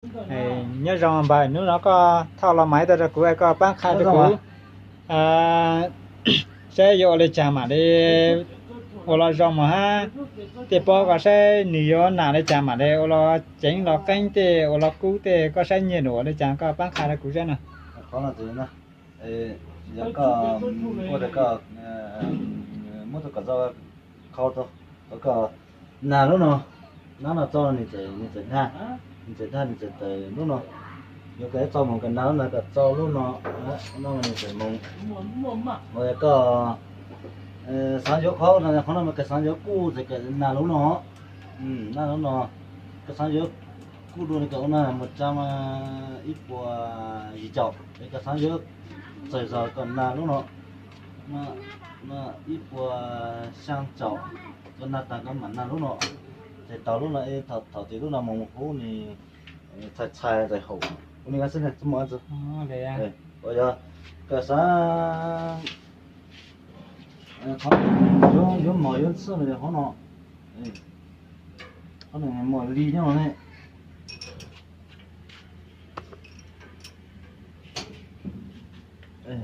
Nyob zoo npawg, hnub no koj thauj los mas ib tag rau kuv, koj pab qha rau kuv saib yuav ua li cas mam li ua los zoo mus hab. Tej pob koj saib nws yuav nas li cas mam li ua los ceev los qeeb tej ua los kub tej, koj saib nyiaj num ua li cas koj pab qha rau kuv saib no. Yog koj ua rau koj muab tau kom txog khau tau, kom nag lub no, nab no txog nws txawm, nws txawm dag, nws txawm dag nws txawm tawm lub no. Yuav kom ib txog mus kom nag lub no kom txog lub no, no nws txawm mus. Los yog koj xaav yuav qhov no, qhov no mas koj xaav yuav kuj txawm kom nag lub no, nag lub no, koj xaav yuav kuj dua li kom ua no mus tsa mas ib puas yim caum, es koj xaav yuav txawm zog kom nag lub no, ib puas xyaa caum, kom nag tag koj mam nag lub no. Ces tau lub no, thaum ces lub no mus hub nws txhais txhais txais haum ua li no xwb, tsis muaj dab tsi. Yog koj xaav yuav mos yuav ntxhwb no yog qhov no, qhov no mos li nyob no ne.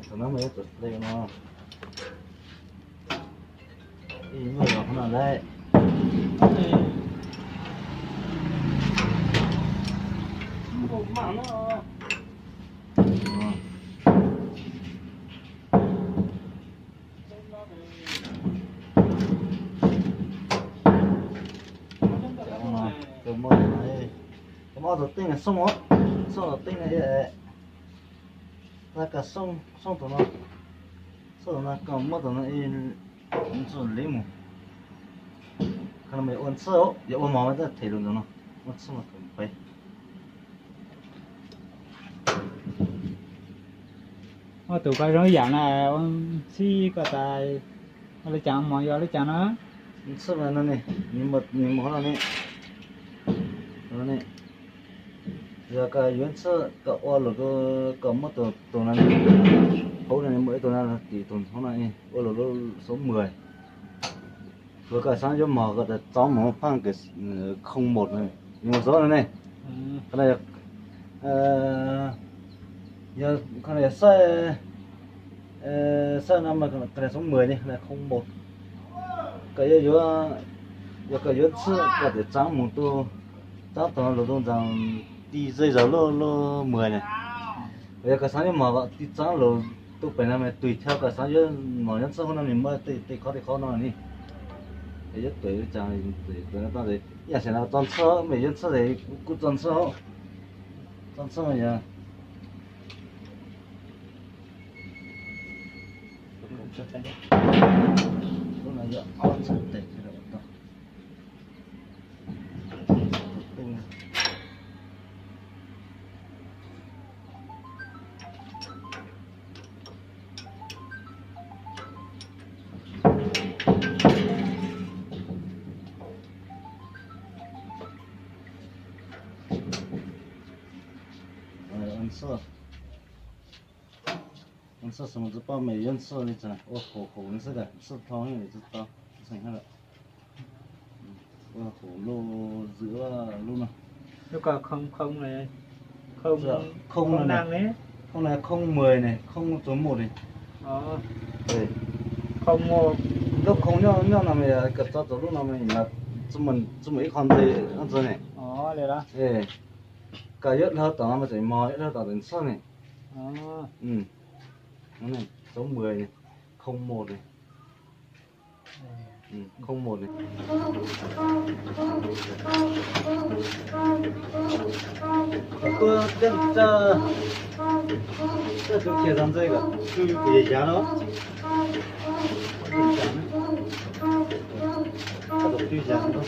Tus no mas yuav tus ple no, ib muaj yog qhov no lawm. Koj muab tus teeb no xoo, xoo tus teeb no, koj xoo tus no, xoo tus no koj muab tus no ntxuj liv mus. Qhov no mas yog ua ntxhwb, yog ua mos mas tej them lus ntawd no, ua ntxhwb mas kawm peb. Muaj tus koj zoo ib yam na, ua ntxhwb koj tas, ua li cas mos yog li cas no? Ntxhwb mas no ne, nws mus qhov no ne, yog koj yuav ntxhwb koj ua lus, koj muab tus no, hauv no muaj ib tug no tim tus hauv no, ua lus lub số mười. Luag koj xaav yuav mos koj tas txov mus pab kws không một no, nws mus xov no ne. Qhov no yog, qhov no yog xab, xab no mas koj số mười ne, không một. Koj yuav, yog koj yuav ntxhwb koj tas txaav mus tu, txaav tus lus tu ntxaa ti zej zog lub, lub mười ne. Yog koj xaav yuav mos koj ti txaav lus tu pem no mas tùy theo koj xaav yuav mos yuav ntxhwb hauv no nws muaj tej, tej qhov tej qhov no ne. Yuav tuam li cas, ib yam sim no txo ntxhwb, mej yuav ntxhwb es kuj txo ntxhwb, txo ntxhwb yog Ntxhwb, ntxhwb xwb mas tsis paub mej yuav ntxhwb li cas, ua haum haum no xwb, ntxhwb dhau tsis tau, tsis xeem hab lawm. Ua haum lub zwm lub no. Lub ko không không này, không không không năm này, không không mười này, không số một này. Không một. Lub không nyob, nyob no mas koj txov txug lub no mas tsis muaj ib qho ntxiv no ne. Koj yuav dhau tom no mas tseem mos, yuav dhau tom tseem ntxhwb ne. Số mười này, không một này. Không một này. Tuaj teb tsa, tsa tus kiag zog ntxwg kom twg kuv yav yav no. Tsa tus twg yav no.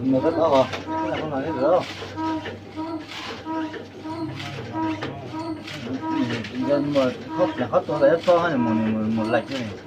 Nws tab tom, tab tom no lawm. Yog muaj qhov tua tas ib txhob mus, mus laig xwb.